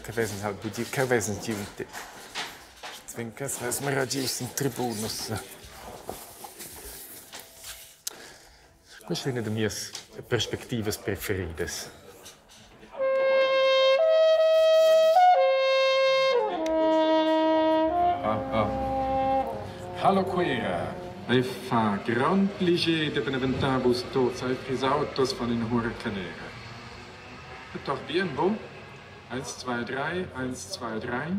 Che vesen halt bugi, che vesen giu un tec. Zwinkers vess mera giu sin tribunas. Questa è una de mias perspectivas preferidas. Hallo Cuera! Ei fa grond pliger da beneventar vus tuts ai fris autos von in hura canera. Doch bien, wo? Eins, zwei, drei, eins, zwei, drei.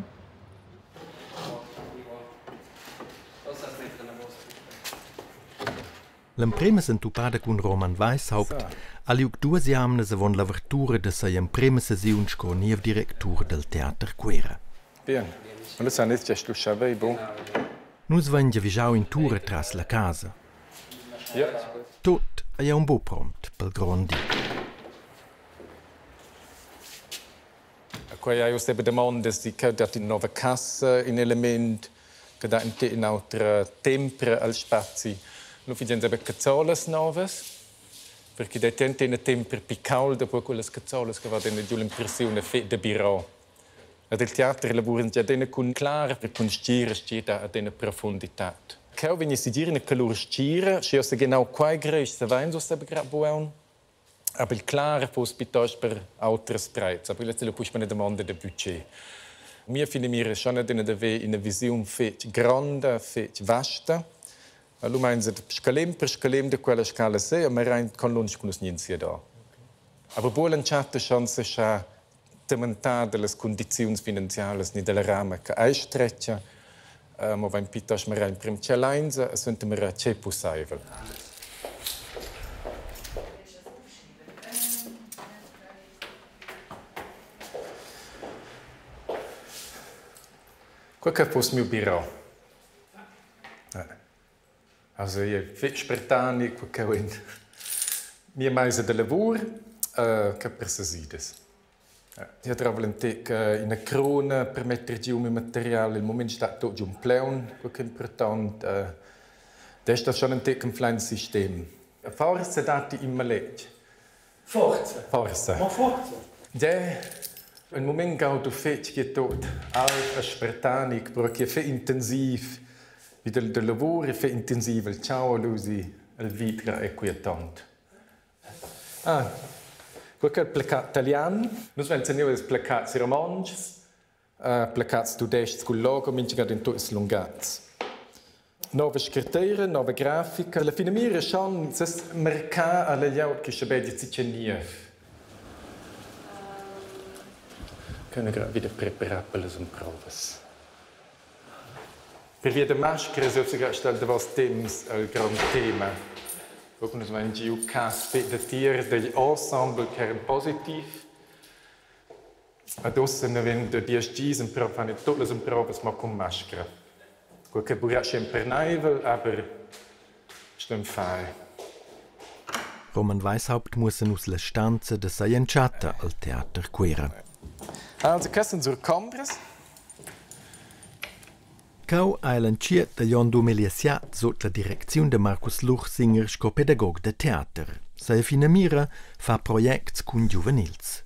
L'emprema sentupada cun Roman Weishaupt ha liug duas jamnas avon l'avertura da sia emprema sesiun sco niev directur dal Teater Cuera. Bien. Allora san ins già stuschar bu. Nus vein giavischau in tur atras la casa. Ja. Tut ei aunc buc prompt pel grond di. Quei ei uss eben damondas di che dat in nova cassa, in element che dà in'autra tempra al spazi. Nu figian eben cazzolas novas, perché dai tenta ina tempra più calda poi quellas cazzolas che va giù l'impressione da birò. Ad il teater lavuran già adina cun clar e cun stgira stgira ad ina profunditad. Cheu vegn segir ina calur stgira, sche ossa genau quei gresch savein ussa grad buaun. Aber il clar fuss piuttosto per autras preits. Aber quella è puspei una domanda da budget. Mia finamira è schon adina d'haver ina visiun fetg gronda, fetg vasta. Lu meins scalem per scalem da quella scala se, ma rein con lunsch con nus gnins sia da. Aber buca l'entschatta schon se scha tementar dallas cundiziuns finanzialas ni dalla rama che ei stretga, mo vain piuttost mera in prim tschelainsa e suenter mera tgei pusseivel. Quei che fuss miu biro. Also ei fetg spertani quei ch'eu in mia meisa da lavur che per sesidas. Io trovo ün tec üna cruna per metter giu miu material. Il mument stat tut giun plaun, quei ch'è important. Da sta schon ün tec ün plein sistem. Forsa datti in maletg. Forza. Forsa. Ma forza. Ja, ün mument gaudo fetg che tot alv e spertanic, però che è intensiv. Vi del, del lavur è intensiv, il ciao Lusi, il vitra è quietant. Ah, quei che è il placat italian. Nus vein teniu ils placats romontschs, placats tudestgs cul logo, mintga in tuts lungatgs. Nova scartera, nova grafica. La finamira è schon ses marcar alla glieud che schabegia ziche niev. Können gerade wieder preparar per las emprovas. Pervia da mascras eu se sta il davos temps il grond tema. Co nus vain giu cas da tiers dagl ensemble ch'eran positiv. Ad ussa vegn da diesch gis emprova fan tuot las emprovas mo cun mascra. Quel che burà empernaivel, aber ston far. Roman Weishaupt muossa nus la stanza da sia entschatta al Teater Cuera. Also, quest sind sur combras. Cheu ha el entschiet da Jon 2007 sut la direcziun da Markus Luchsinger sco pedagog da teater. Sia finamira fa projects cun giuvenils.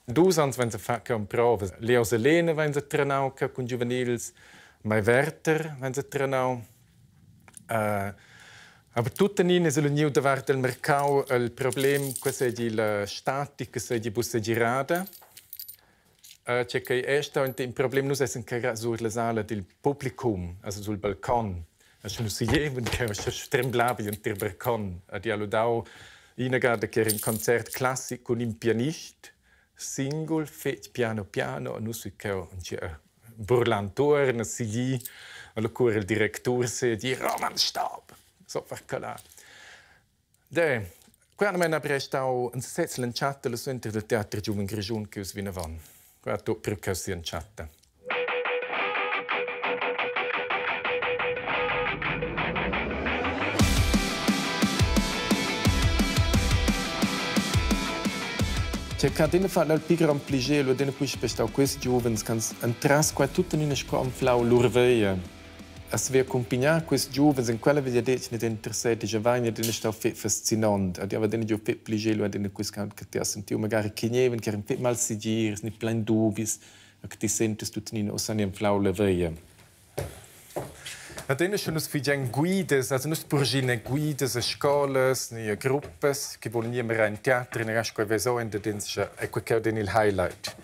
Dus ans vain fat che provas. Leo Selene vain trenau cun giuvenils, Mai Werther vain trenau. Aber tuttenina es el gnü davart del mercau il problem che seigi la statica seigi buca girada. Che quei è stau in problem nus essan che sur la sala dil publicum, also sul balcon. Also nus jeven che tremblava enter balcon. Ed ha lu dau ina gada che era in concert classic cun in pianist singul fetg piano piano, nus cheu burlantuorn sigli, alla cura il directur se di Roman Stab, sofort calà. De, qua hanno mena prestau en sesez l'entschatta lu suenter del Teater Giuven Grischun che us vinavon. Qua tot più che si entschatta. Cioè, che adina fa il più gran pliger, lu adina puspei stau questi giuvens che entras qua tuttenina sco anflau lur veia. A saver accumpignar quests giuvens in quella vegliadetgna denter sedisch e vegn adina stau fetg fascinont. Ed jeu adina giu fetg plascher lu adina quels che ti has sentiu magari che gnevan, che eran fetg malsegirs ni plein dubis e che ti sentas tuttenina, ussa han anflau la via. Adina sche nus fagein guidas, also nus purschin guidas a scolas ni a gruppas che vulan gnir mira in teater in rest quei vesa en dadens sche è quei cheu din il highlight.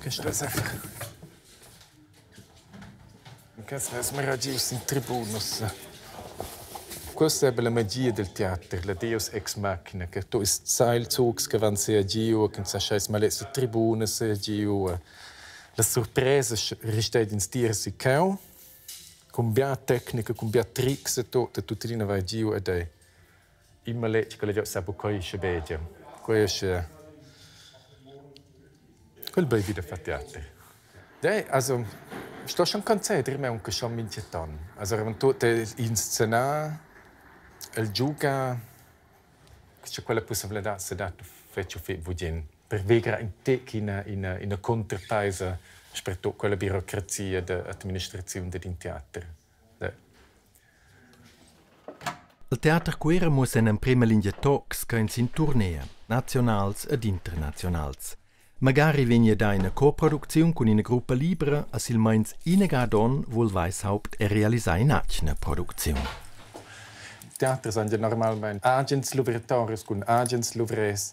Questo è einfach. Questo è meraviglius in tribunus. Questa è la magia del teater, la deus ex machina, che tu ist Seilzugs che van sia giu, che sa scheiss mal su tribuna sia giu. La surpresa resteid ins tier si cheu, cun bia tecnica, cun bia trics e tot, e tuttenina vai giu ed ei in maletg che la sa buca sche begia. Quei è quel bei wieder fa teater. Dei, also sto schon conceder me aunc schon mintgaton. Also wenn tu te inscenar, el giuga, c'è quella possibilità se dat fetg fetg bugen per vegra in tec ina contrapeisa soprattutto quella birocrazia de administraziun de teater. De. Il Teater Cuera muossa in emprema lingia tocs che ins in turnea, nazionals ed internazionals. Magari vegna da ina coproducziun cun ina gruppa libra, a silmeins ina ga don vul Weishaupt er realisar in'atgna producziun. Teaters han ja normalmein agens luvratoris cun agens luvrers.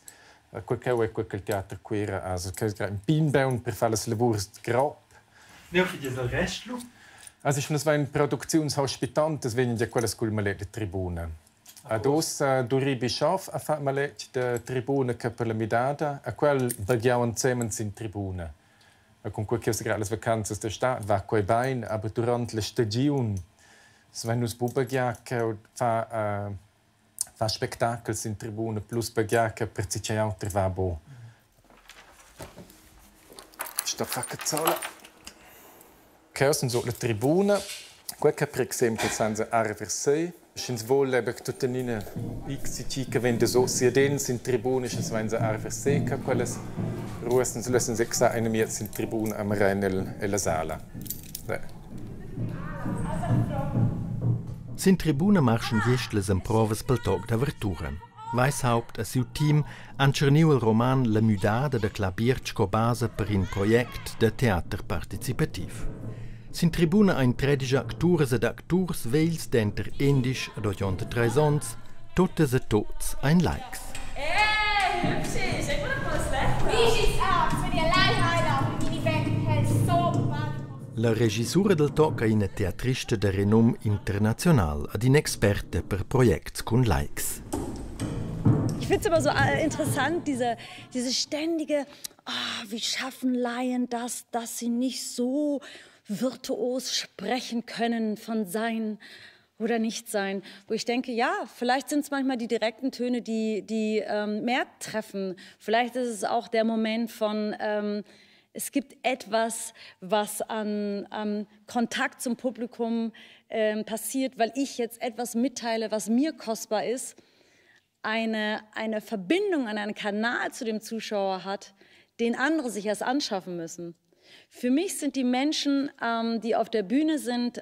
Quel cheu è quel che il Teater Cuera ha. Also che è un pinbaun per far las lavurs grob. Neu fidies al rest lu? Also schon es va in producziuns hospitantes vegnan ja quellas cul maletg de tribuna. Ad ussa Duri Bischoff ha fatg maletg de tribuna che per la midada, a quel baghiau ensemen sin tribuna. E cun quei che las vacanzas da stad va quei bein, aber durant la stagiun se nus bu baghiar che fa spectacels in tribuna plus baghiar che per tgei auter va bo. Sta fa cazzola. Cheu sun so la tribuna, quei che per exempel senza arver sei. Sch'ins vuol eben tuttenina x c che vende so sia dens in tribuna, sch'ins venza arver seca, quelles ruossen lassen sich eine mir in tribuna am Rhein nella sala. Sin tribuna marschen gest las emprovas pel toc d'avertura. Weishaupt e siu team han tscherniu il roman La müdada da Cla Biert sco basa per in project da teater participativ. Sin tribuna ein 13 acturas ed acturs vegls denter 11 ed 83 onns, totas e tots ein laics. Ey, hübsch ist. Ich will mal Wie sieht's aus, wenn ihr allein heilaufen? Meine Band hält so bad. La regisura del toc ei ina teatrista de renum internazional ed in'experta per projects cun laics. Ich finde es immer so interessant, diese ständige, oh, wie schaffen Laien das, dass sie nicht so virtuos sprechen können von Sein oder Nichtsein. Wo ich denke, ja, vielleicht sind es manchmal die direkten Töne, die mehr treffen. Vielleicht ist es auch der Moment von, es gibt etwas, was an Kontakt zum Publikum passiert, weil ich jetzt etwas mitteile, was mir kostbar ist, eine Verbindung an einen Kanal zu dem Zuschauer hat, den andere sich erst anschaffen müssen. Für mich sind die Menschen, die auf der Bühne sind,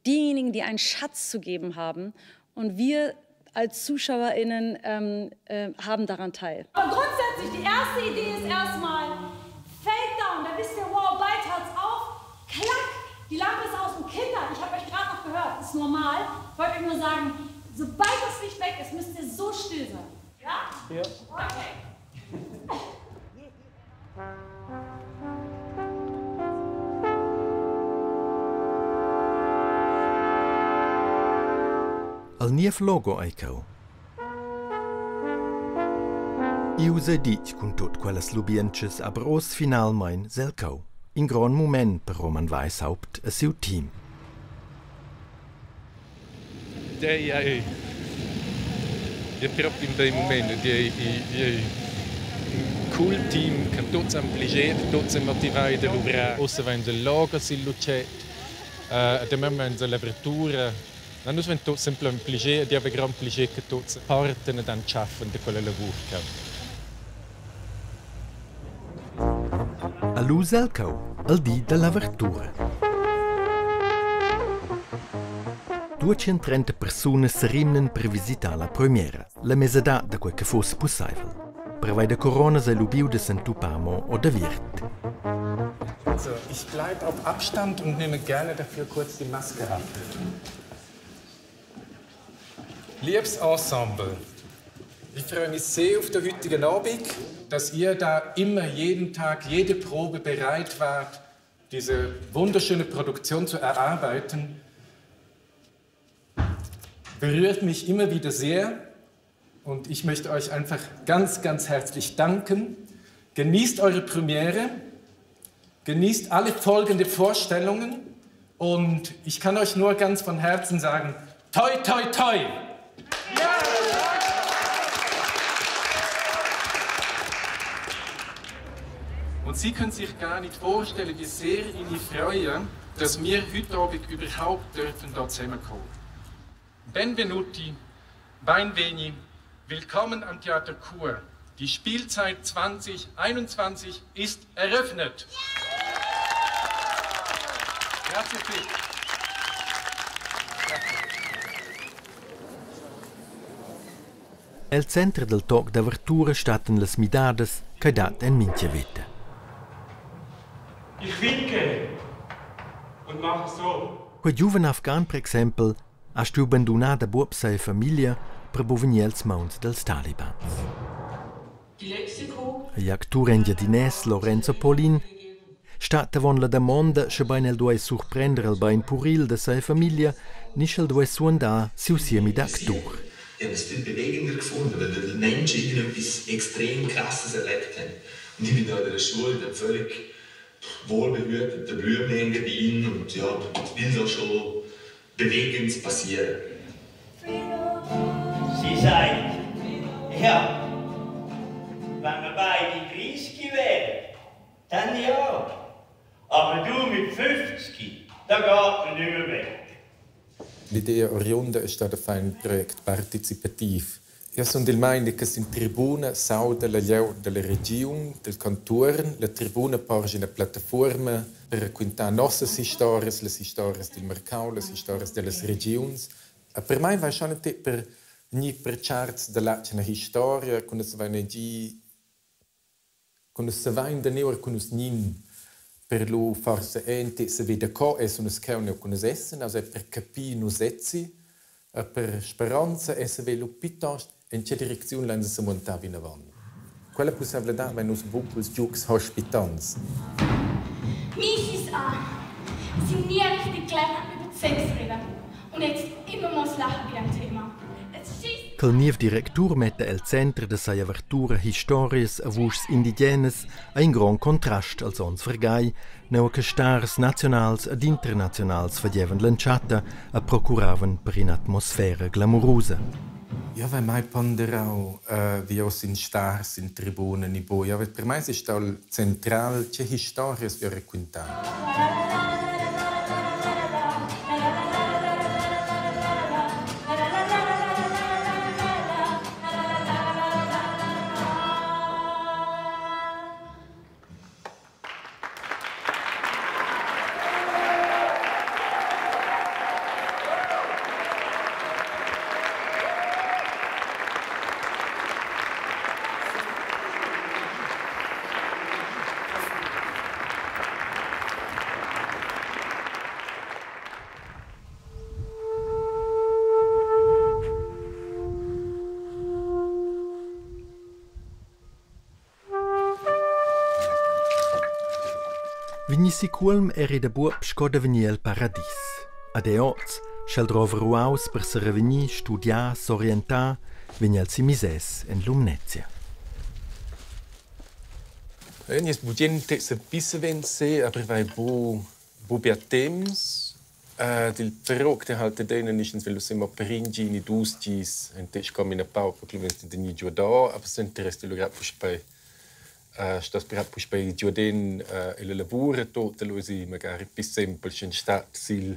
diejenigen, die einen Schatz zu geben haben. Und wir als ZuschauerInnen haben daran teil. Aber grundsätzlich, die erste Idee ist erstmal, Fade down, da wisst ihr, wow, bald hört's auf, klack, die Lampe ist aus und Kinder, ich hab euch gerade noch gehört, ist normal, ich wollte euch nur sagen, sobald das Licht weg ist, müsst ihr so still sein. Ja? Ja. Okay. Al niev logo ei cheu. Iu sei ditg cun tut quellas lubientschas, aber oz finalmein sel cheu. In grond mument per Roman Weishaupt e siu team. Dei ei è proprio in bei moment, die ei un cool team che tutti hanno piacere, tutti sono motivati da lavorare. Ossa vain il logo sil lucet, e dann haben sie l'apertura. Noi siamo tutti semplicemente piacere, di avere gran piacere che tutti partono e schaffen di quella lavoro. A lu sel cheu, al di dall'avertura. 230 persunas serimnan per visitar la premiera, la mesadad da quei che foss pusseivel. Pervei da corona sei lubiu da s'entupar mo odaviert. Also, ich bleib auf Abstand und nehme gerne dafür kurz die Maske ab. Liebes Ensemble, ich freue mich sehr auf den heutigen Abend, dass ihr da immer jeden Tag, jede Probe bereit wart, diese wunderschöne Produktion zu erarbeiten. Berührt mich immer wieder sehr und ich möchte euch einfach ganz, ganz herzlich danken. Genießt eure Premiere, genießt alle folgende Vorstellungen und ich kann euch nur ganz von Herzen sagen, toi, toi, toi! Ja! Und Sie können sich gar nicht vorstellen, wie sehr ich mich freue, dass wir heute Abend überhaupt dürfen da zusammenkommen. Benvenuti, Beinveni, willkommen am Theater Chur. Die Spielzeit 2021 ist eröffnet. Grazie viel. El centro del toc d'avertura stattan las midadas che dat en mintga veta. Ich winke und mache so. Quei giuven afghan, per exempel, ha stuiu bandunar da buob sia famiglia per buc vegnir els mauns dels talibans. Igl actur engiadinès Lorenzo Polin stat avon la damonda, schebein el duei surprender il bein puril da sia famiglia ni sch'el duei suandar siu siemi d'actur. Ich habe es viel bewegender gefunden, weil die Menschen irgendetwas extrem Krasses erlebt haben. Und ich bin da in der Schule dann völlig wohlbehütet, der Blümchen Engadin und ja, es will da schon bewegend passieren. Sie sagt, ja, wenn wir beide 30 wären, dann ja. Aber du mit 50, da geht man nicht mehr weg. L'idea oriunda è stata fare un project participativ. Io sono del meini che in tribuna sauda la leu della region, del contorn, la tribuna porge una piattaforma per raccontare nostre storie, le storie del mercato, le storie delle regioni. E per me va schon per ni per charts della una storia, quando si va in quando si va in der con us nin per lu forse ente se vede co es un scheu con essen, also per capire nus etzi, per speranza e se velo piuttosto in che direzione l'hanno se montavi in avanti. Quella possibilità wenn nus bucels giugs hospitants. Mich ist auch. Sie nie richtig gelernt über Sex reden. Und jetzt immer muss lachen bei dem Thema. Es schießt. Quel niev directur metta el centre da sia avertura historias a vuschs indigenas a in grond contrast als ons vergai, nua che stars nazionals ed internazionals fagevan l'entschatta e procuravan per in'atmosfera glamurosa. Ja, weil mai ponderau wie os in stars in tribunen ni bo. Ja, per me ist da zentral che historias wir raccontar. Vegnissi cuolm eri da buob sco da vegnir el paradis. Ad è oz, sch'el drova ruaus per se revegnir, studiar, s'orientar, vegn el si misès en Lumnezia. Es budente se pissevense, aber vai bo bo per temps del però che halt denen nicht ins velo per ingini dus gis en tech kom in a pau per clients de ni giuda, aber se interesse lo grap bei stas per bei giuden il lavoro tot lo si magari più semplice in stat sil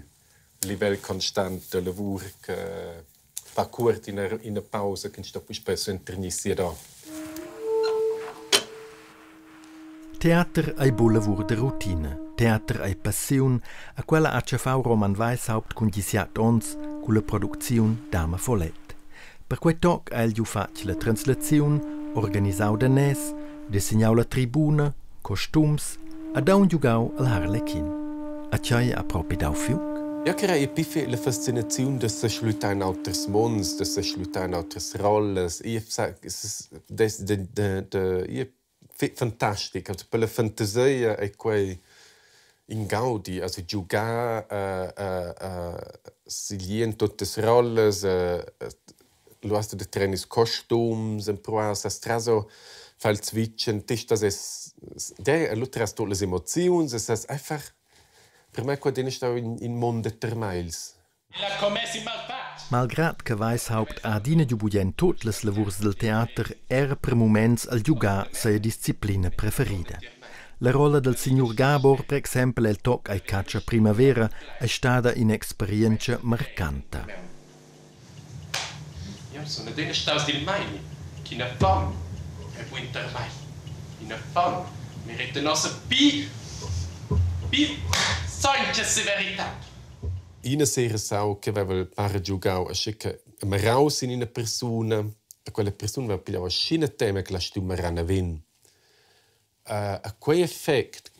livello constant lavoro che fa curt in una pausa che sta poi spesso internisia da. Teater ei bu lavur de routine, teater ei passiun, a quella ha tschafau Roman Weishaupt cun 17 onns, culla producziun Dama Follett. Per quei toc ha el giu fatg la translaziun, organisau daners, dessignau la tribuna, costums ed aunc giugau al Harlekin. A tgei ha propi dau fiug? Io crei più la fascinaziun da seschlutar in auters monds, da seschlutar in autras rollas. Io de, de, de, io fantastic. Also per la fantasia è quei in gaudi, also giugar siglien tuttas rollas, lu hast du da trenis costums, empruar straso fa il switchen, das es der lu tras tutte le emozions, es ist einfach per me qua sta in, in mondo termails. Malgrad che Weishaupt ha adina giu bugen tut las lavurs del teater, era per muments al giugar sia disciplina preferida. La rolla del signor Gabor, per exempel, el toc ai caccia primavera, è stata un'esperienza marcanta. Io sono adina staus dil meini, ch'ina fam è buin termagl. Ina fam merita nossa pi pi sointga severitad. Ina sera sau che aveva pare giugau aschi che maraus in ina persuna, e quella persuna aveva pigliau aschi in tema che la stu marana vin. A quei effect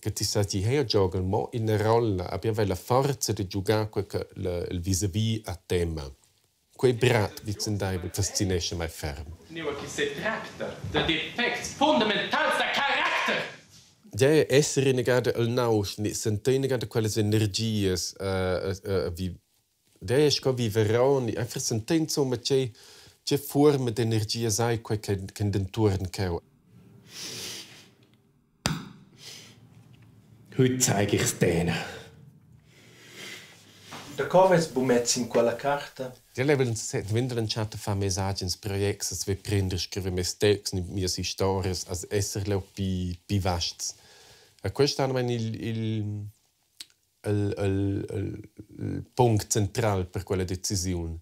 che ti sa di hey gioga mo in rolla, abbia la forza di giocare quel che il vis-à-vis a tema. Quei brat vicendaivel fascinesce mai ferm. Nua che se tracta da defects fundamentals da caracter. Ja, essere inegada al nausch, sentire inegada quelle energias, vi der ist wie Veroni, einfach sentire insomma c'è c'è forma d'energia sai quei che che denturn cheu. Heute zeige ich's denen. Da co ves bu mess in quella carta? Ja, level wenn entschatta fa mes agens projects, as ve prender scriver mes texts, mias historias, as esser leu pi pi vasts. A questo hanno il punct central per quella decisione.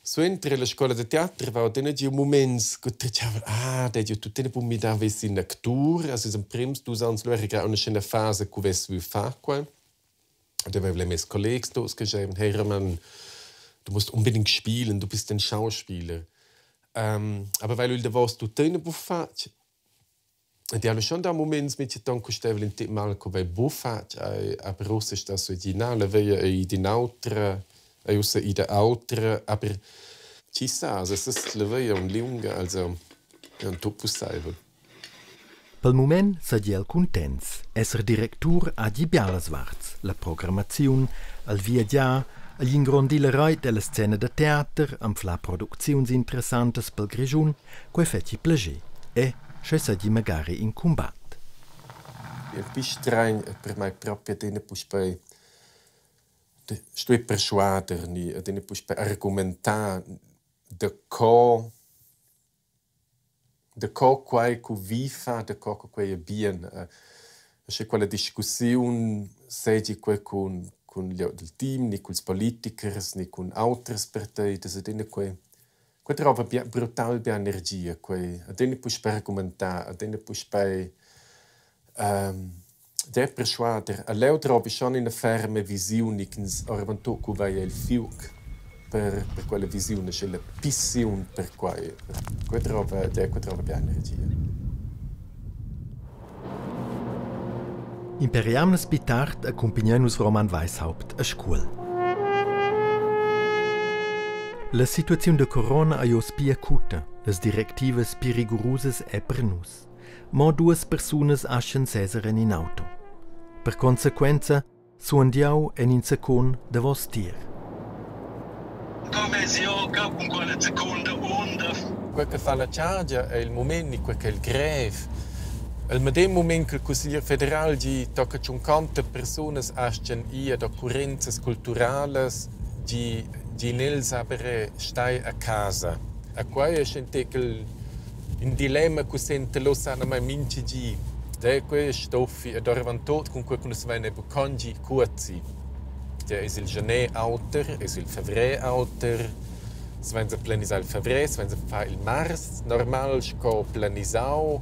Suenter la scuola de teatro va adina giu moments che diceva ah, der giu tuttina bu mi da vessi in actur, also in prims dus ans lu era una scena fase cu vess vu fa qua. Da aveva mes collegs dos geschrieben, hey Roman, du musst unbedingt spielen, du bist ein Schauspieler. Aber weil il davos tuttina bu fatg, e di hanno schon da moments mit dann costevel in tip mal co vai bu fatg, aber russisch das so di na, la veia e di nautra, e ussa i da autra, aber ci sa, also es ist la veia un lunga, also ja, un top possibile. Pel moment seigi el cuntents. Esser directur hagi bialas varts, la programmaziun, il viagiar, igl ingrondir la reit della scena da teater, anflar producziuns interessantas pel Grischun, quei fetschi plascher. E sche seigi magari in cumbat. Il più strano è per me proprio adina puspei stui persuader ni adina puspei argumentar de co quai cu vi fa, de co quai è bien. Sche quella discussiun segi quei con gli del team, ni culs politikers, ni con autres partidas, adina quei quei trova bia, brutal bia energia, quei adina puspei argumentar, adina puspei der persuader. A leu trovi schon una ferme visione che oravantut cu vai il fiuc per quella visione, c'è la passione per quei. Quei trova, der quei trova bia energia. In per jamnas pli tard accumpignein nus Roman Weishaupt a Scuol. La situaziun da corona ei oz pli acuta, las directivas pli rigurusas è per nus. Mo duas persunas astgan seser en in auto. Per consequenza suondiau en in secund davos tier. Come si gioca con quella seconda onda? Quel che fa la chargia è il momento in cui che il grev. Il medem moment che il Consigliere federal di tocca 50 personas astgan ir ad occurrenzas culturales di nels aber stai a casa. A qua è un un dilemma che sente lo sanno mai minci gi. De quei stoffi ed arrivan tot con quel che nus vein eben congi curzi. Der ist il gener auter, ist il fevrer auter, es wenn se planisar il fevrer, es wenn se fa il mars, normal sco planisau.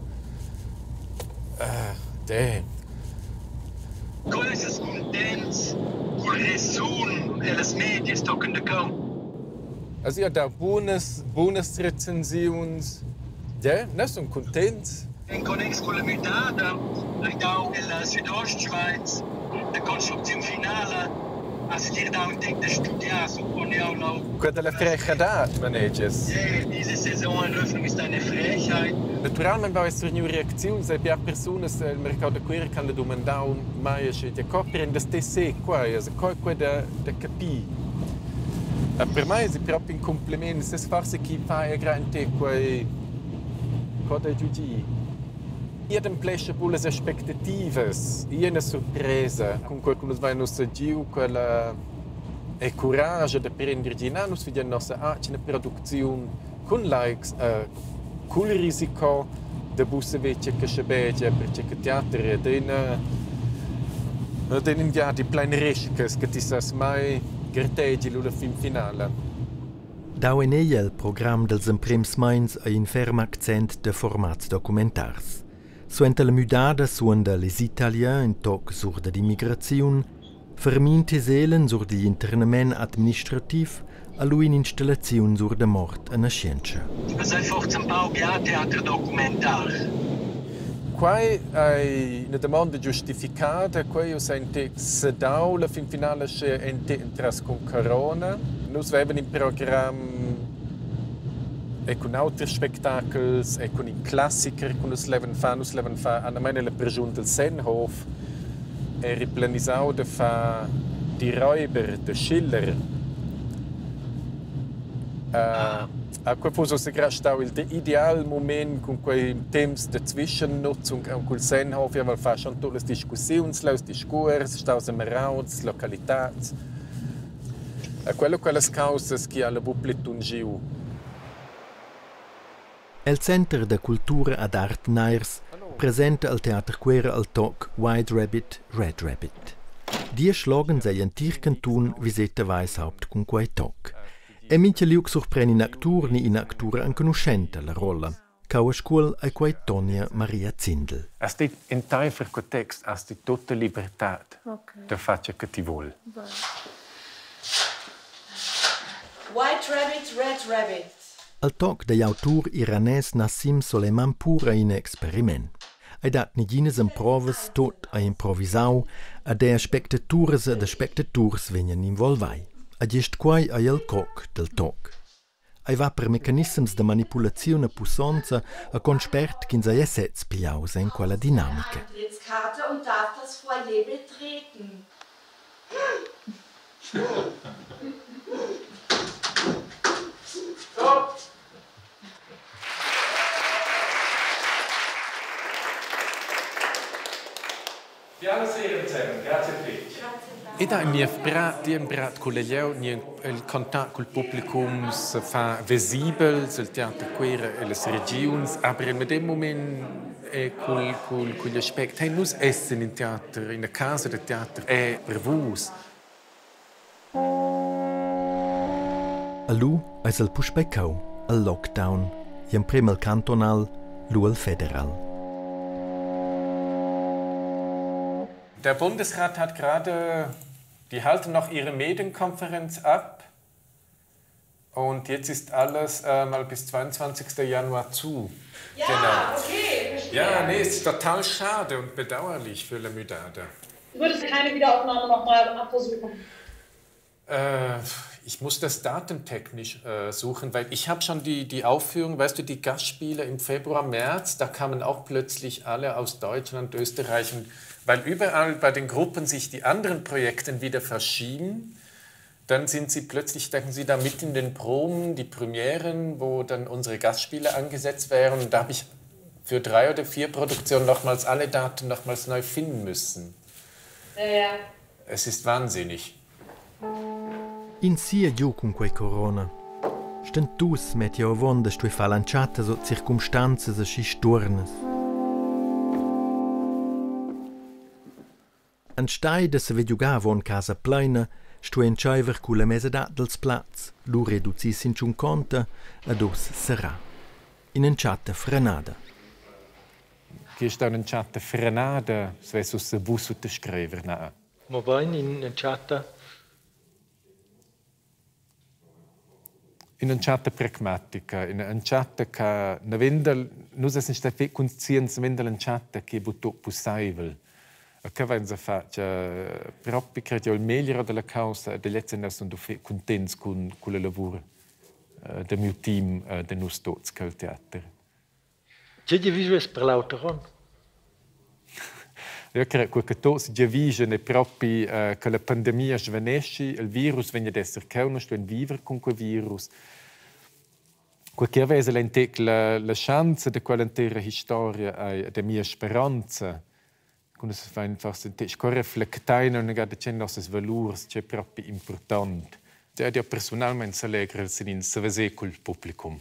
De. Co essas cuntents cul resun ellas medias tochen da cheu? Also ja da bunas bunas recensiuns. Ja, ne sun cuntents. En connex culla müdada hai dau ella Südostschweiz la construcziun finala ha segir dau in tec da studiar, suppon jau lau. Quella la frechadad, manegias? Diese Saisoneröffnung ist eine Frechheit. Naturalmein va esser gnü reacziuns e bia persunas el mercau da Cuira che han dumandau mai sche ja co prendas te se quai, also co è quai da capir. Per mei esi propi in cumpliment, ses forsa chi fa era in te quei co da giudir. Io ademplescha buc las aspectativas, io üna surpresa cun quei che nus vein ussa giu quella e curascha da prender giu na, nus vegian nossa atgna producziun cun likes cul risico da buc saver tgei che schabegia, perche che teater è adina adina in viadi plein riscas che ti sas mai gartegi lu la fin finala. Dau en egl el program dals emprems meins ei in ferm accent da formats documentars. Suenter la müdada suonda Les Italiens in toc sur dad immigraziun, Fermin Theselen sur digl internament administrativ a lu in'installaziun sur da mort e naschientscha. Es ei forsa empau bia teater documentar? Quai ei ina damonda giustificada, quei uss ein sedau la fin finala sche entras cun corona. Nus vevan in program e cun auters spectacels e cun in classicher che nus levan far. Nus levan far andamain la praschun del Sennhof eri planisau da far Die Räuber da Schiller. A quei fuss ussa grad stau il ideal mument cun quei temps da zwischennutzung aunc cul Sennhof. Jeu havel fatg schon tut las discussiuns leu, discuors, staus a Merauns, localitads. A quello quellas caussas che ha buc pli tungiu. El center da cultura ad art Nairs presenta il Teater Cuera il toc White Rabbit, Red Rabbit. Diesch loghens egl entir cantun viseta Weishaupt cun quei toc. E mintga liug surpren in actur ni ina actura enconuschenta la rolla. Cau a Scuol ei quei Tonia Maria Zindel. Hast ti enteifer quei text hast ti tutta libertad da far tgei che ti vul. White Rabbit, Red Rabbit. El toc dagl autur iranes Nassim Soleimanpour ei in experiment. Ei dat neginas emprovas, tut ei improvisau ed era aspectaturas ed aspectaturs vegnan involvai. E gest quei ei il coc dil toc. Ei va per mecanissems da manipulaziun e pussonza e con spert ch'ins ei sez pigliaus en quella dinamica. Eintrittskarte und darf das Foyer betreten. Stop! Biala sera ensemen, grazie fetg. Ed ha in niev brat, in brat culla glieud, ni il contact cul publicum se fa vesibel sil teater Cuera e las regiuns, aber il medem mument è cul, cul, cugl aspect, hey, nus essen in teater, in casa da teater è per vus. E lu eis el puspei cheu, el lockdown, gl'emprem el cantonal, lu el federal. Der Bundesrat hat gerade, die halten noch ihre Medienkonferenz ab und jetzt ist alles mal bis 22. Januar zu. Ja, Genau. okay, verstehe. Ja, nee, ist total schade und bedauerlich für La Müdada. Du würdest keine Wiederaufnahme nochmal versuchen? Ich muss das datentechnisch suchen, weil ich habe schon die Aufführung, weißt du, die Gastspiele im Februar, März, da kamen auch plötzlich alle aus Deutschland, Österreich, und weil überall bei den Gruppen sich die anderen Projekte wieder verschieben, dann sind sie plötzlich, stecken sie da mitten in den Proben, die Premieren, wo dann unsere Gastspiele angesetzt wären. Und da habe ich für 3 oder 4 Produktionen nochmals alle Daten nochmals neu finden müssen. Ja, ja. Es ist wahnsinnig. In sia giu cun quei corona. Stentus metti jeu avon da stuer far l'entschattas ord circumstanzas aschi stuornas. Enstagl da saver giugar avon casa pleina, stuei entscheiver culla mesadad dils plazs, lu reducir sin tschunconta ed uss serrar. In'entschatta frenada. Che sta un'entschatta frenada, svess ussa vus suttascriver, na. Mobein in'entschatta Ün'entschatta pragmatica, ün'entschatta che na venda, nus essan stai fich conscients venda l'entschatta che è bu tot pussaivel. E che vainsa fatg propi cred eu il meglier da la causa e da lezza nus sun fich cuntents cun culla lavur da miu team da nus tuots ch'el teater. Tge giavischas per l'auter onn? Eu cre quel che tuots giavischan è propi che la pandemia svaneschi, il virus vegn ad esser cheu, nus stuein viver cun quei virus. Quel che vesa l'entec la, la schanza da quell'entira historia ei da mia speranza. Cun nus vein forse sco reflectein una gada che nossas valurs che è propi important. Ed io personalmente s'allegra sin in saveser cul publicum.